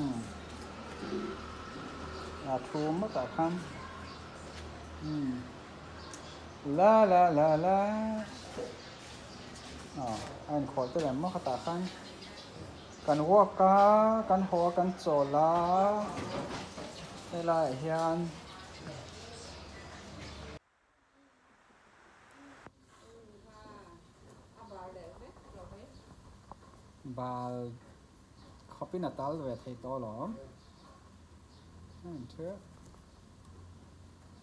Umm a thu mawtah khan umm la la la la aw a inkhawh te lem maw khatah khan kan walk a kan haw a kan chawl a helaiah hian. Bal khawpin a tal ve thei tawh alawm.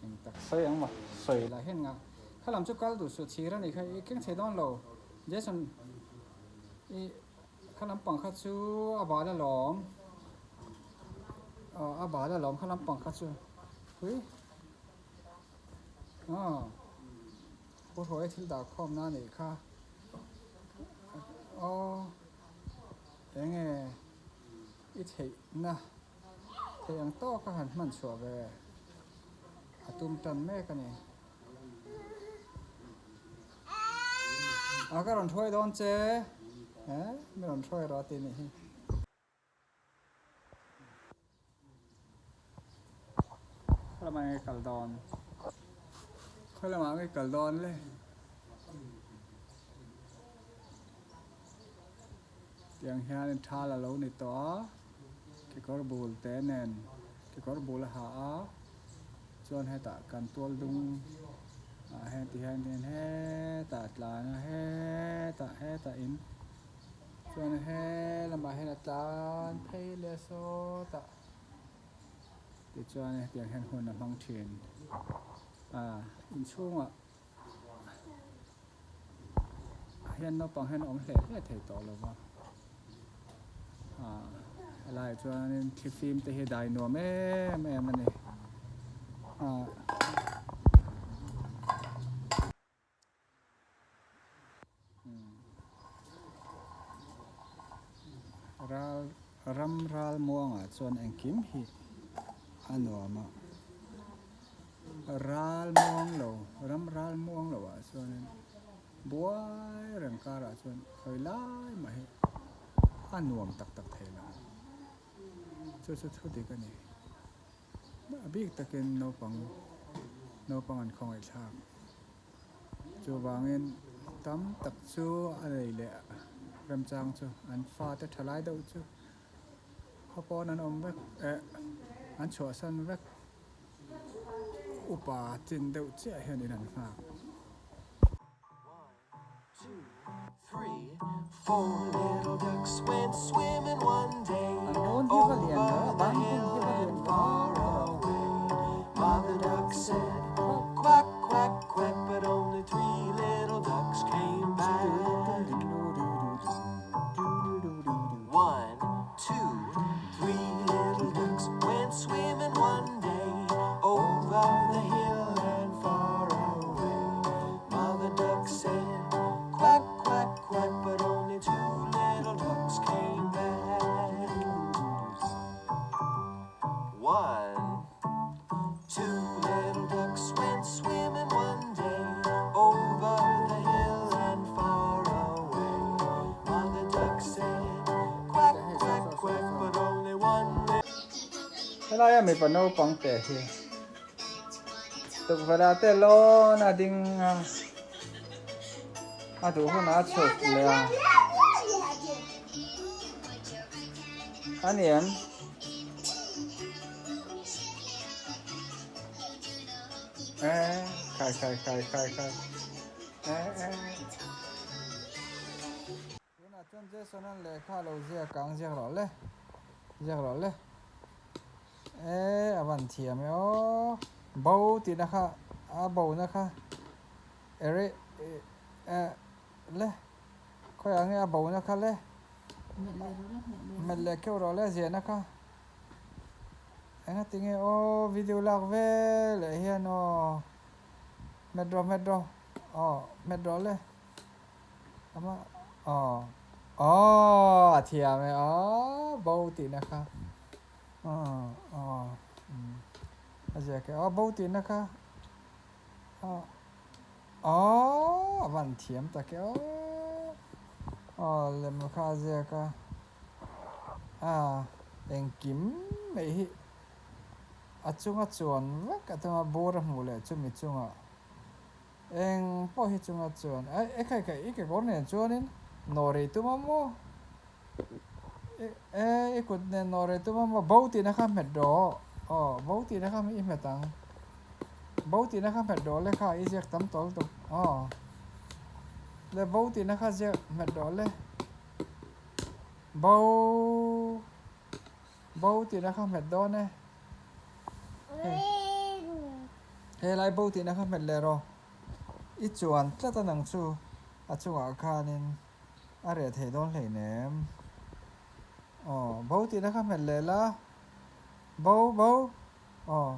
Eng tak sawi ang maw? Sawi lah hian nga kha lam chu kal duh suh chhir a nih kha i keng thei dawn lo. Jason i kha lampang kha chu a bal alawm. Aw a bal alawm kha lampang kha chu. Hui. Aw Pu Hruaia thil dah khawm na anih kha aw enge i theih na theih ang tawk a han hman chhuah ve a tum tan mek a ni a ka rawn hruai dawn che eh mi rawn hruai rawh a ti nih hi. Khaw lamah nge kal dawn? Khaw lamah nge kal dawn le? Tiang hianin thal a lo ni tawh a, kekawr bul te nen kekawr bul a ha a, chuan hetah kan tual dung ah hian ti hian hetah a tlan a, hetah hetah in. Chuan he lamah hian a tlan phei leh sawt a, tichuan hetiang hian hun a hmang thin a, inchhungah hian naupang hian a awm hle hle thei tawh lo va, ah helaiah chuanin thlifim te hi dai nuam em em a ni ah. Ral ram ral muangah chuan engkim hi a nuam a, ral muang lo ram ral muang lo ah chuanin buai reng karah chuan khawi lai mah hi a nuam tak tak thei lo, chu chu thu dik a ni. A bik takin naupang naupang an khawngaih thlak. Chuvangin tam tak chu a nei leh remchang chu an fate tha lai deuh chu khaw pawn an awm vek eh an chhuahsan vek upa chin deuh chiah hian in an nghak. An rawn hi va lian lo a ban hun hi va lian lo Helaia mipa naupang te hi tukverh ah te lawn a ding a a duh hunah a chhuk leh a a ni em? Eh, khai khai khai khai khai. Eh eh. Tunah chuan Jason an lehkha lo ziak ang ziak rawh le. Ziak rawh le. Eh, a van thiam e aw. Bo tihna kha a bona kha ere eh le. Khawiah nge a bona kha le. Met leh keuh rawh le ziahna kha. Enga tinge aw video lak vel eh hian aw hmet rawh hmet rawh aw hmet rawh le ama aw aw a thiam e aw bo tihna kha aw aw a ziak e aw bo tihna kha aw aw a van thiam tak e aw aw lem kha a ziak a. A. Engkim mai hi a chunga chuan vek a tum a, bur a hmuh leh chumi chungah eng pawh hi chunga chuan a e khai khai i kekawr nen chuanin nawh rei tum a maw e i kut nen nawh rei tum a maw bo tihna kha hmet rawh aw bo tihna kha i hmet ang bo tihna kha hmet rawh le kha i ziak tam tawh lutuk aw le bo tihna kha ziak hmet rawh le. Bo bo tihna kha hmet dawn e. Helai bo tihna kha hmet leh rawh. I chuan tlat a nang chu a chungah khanin a reh thei dawn hleinem. Aw bo tihna kha hmet leh la. Bo bo aw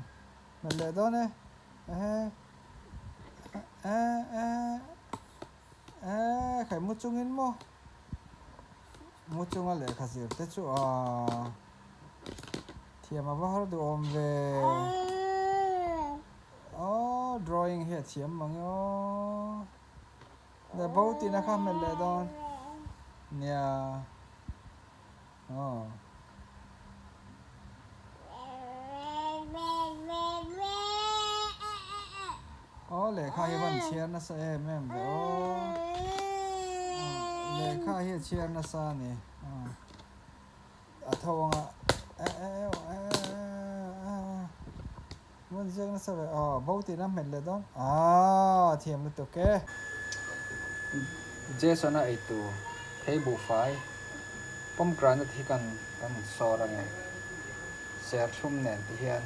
hmet leh dawn e. Ehe e e e khai mu chungin maw. Mu chunga lehkha zir te chu a thiam a va har duh awm ve. Aw drawing hi a thiam mang e aw. Le bo tihna kha hmet leh dawn. Nia. Aw. Aw lehkha hi van chhiar nasa em em ve aw. Lehkha hi a chhiar nasa a ni. A tho anga e e e e van ziak nasa ve aw bo tihna hmet leh dawn. Aa thiam lutuk e. Jason a eitur thei buhfai pomegranate hi kan kan sawr a ni. Serthlum nen ti hian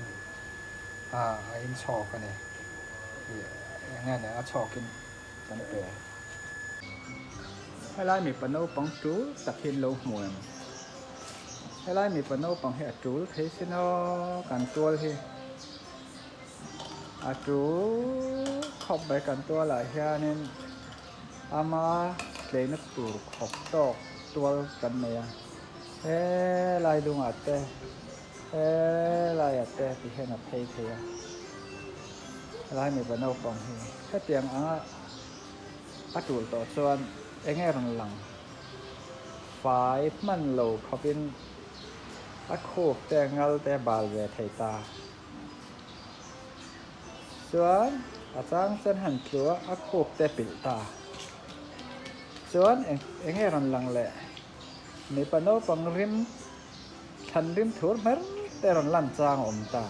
a a inchhawk a ni. Ih eng nge nia a chhawkin kan pe. Helai mipa naupang tul tak hi an lo hmu em? Helai mipa naupang hi a tul thei sin aw kan tual hi. A tul khawp mai kan tualah hianin ama tleina tur khawp tawk tual kan nei a, helai dungah te helaiah te ti hian a phei thei a, helai mipa naupang hi hetiang anga a tul tawh chuan eng nge rawn lang fai hman lo khawpin a khup te ngal te a bal ve thei ta. Chuan a chang chuan han tlu a, a khup te a pilh ta. Chuan eng enge rawn lang leh mipa naupang rim thlan rim thur hmer te rawn lan chang a awm ta.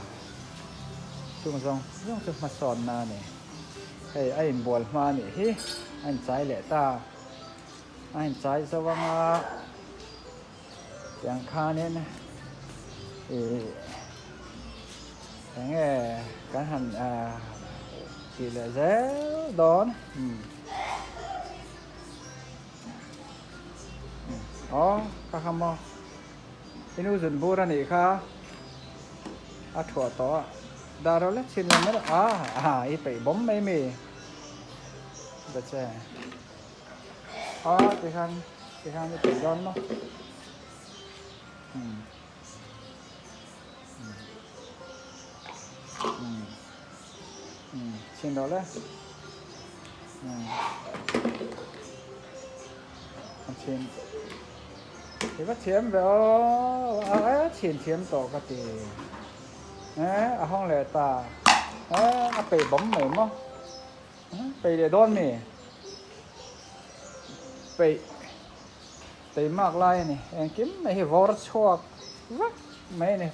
Chung zawng zawng chu hmasawnna a ni. Hei a inbual hma a nih hi a inchai leh ta. A inchai zo anga Tiang khanin ih eng nge kan han tih leh zel dawn aw ka kha maw i nu zun bur a nih kha a thuah tawh a dah rawh le chhin leh mai a a i peih bawm mai mi ta che. Aw tikhan tikhan i peih dawn maw umm umm umm chhin rawh le umm a chhin i va thiam ve aw a chhin thiam tawh ka ti e a hawng leh ta e a peih bawm mai maw. Peih leh dawn mi? Peih tei mak lai a ni. Engkim mai hi vawr chhuak vek mai a ni.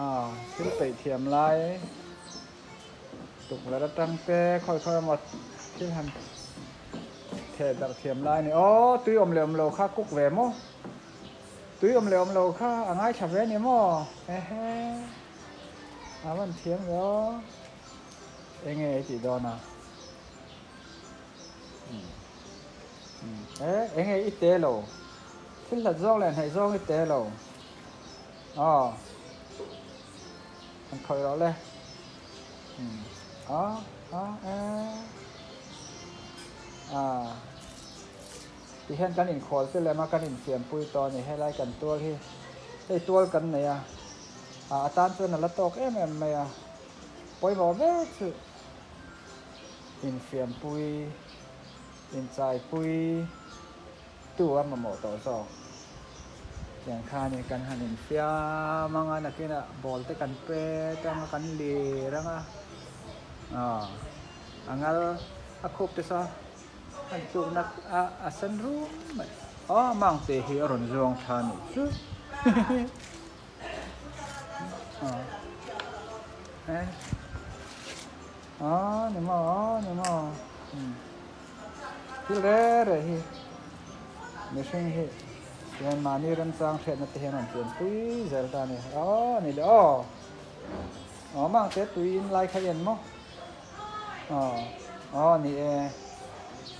Aw thil peih thiam lai tukverh atang te khawi khawi emaw thil han theh darh thiam lai a ni. Aw tui awm leh awm lo kha cook ve maw? Tui awm leh awm lo kha a ngaithla ve a ni maw? Ehe. A van thiam ve aw. Enge i tih dawn a? E, enge i te lo. Thil hlat zawng leh hnaih zawng i te lo. Aw. An khawih rawh le. A, a, e. A. Ti hian kan inkhual te lem a, kan infiampui tawh a ni. Helai kan tual hi, hei tual kan nei a, a tan chuan a la tawk em em mai a. Pawimawh ber chu infiampui, inchaipui tu a mamawh tawh zawk. Tiang khan in kan han infiam ang a nakinah ball te kan pet ang a kan lir ang a aw a ngal a khup te saw a intlukna a a sen rum mai aw mangte hi a rawn zuang thla a nih chu aw eh aw ni maw aw ni maw thil reh reh hi mihring hi chuan mahni remchang hriatna te hian an pian pui zel ta a ni aw a ni le aw aw mangte tui in lai kha i en maw aw aw ni e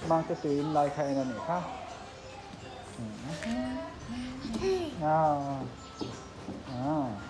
mangte tui in lai kha en a nih kha aw aw.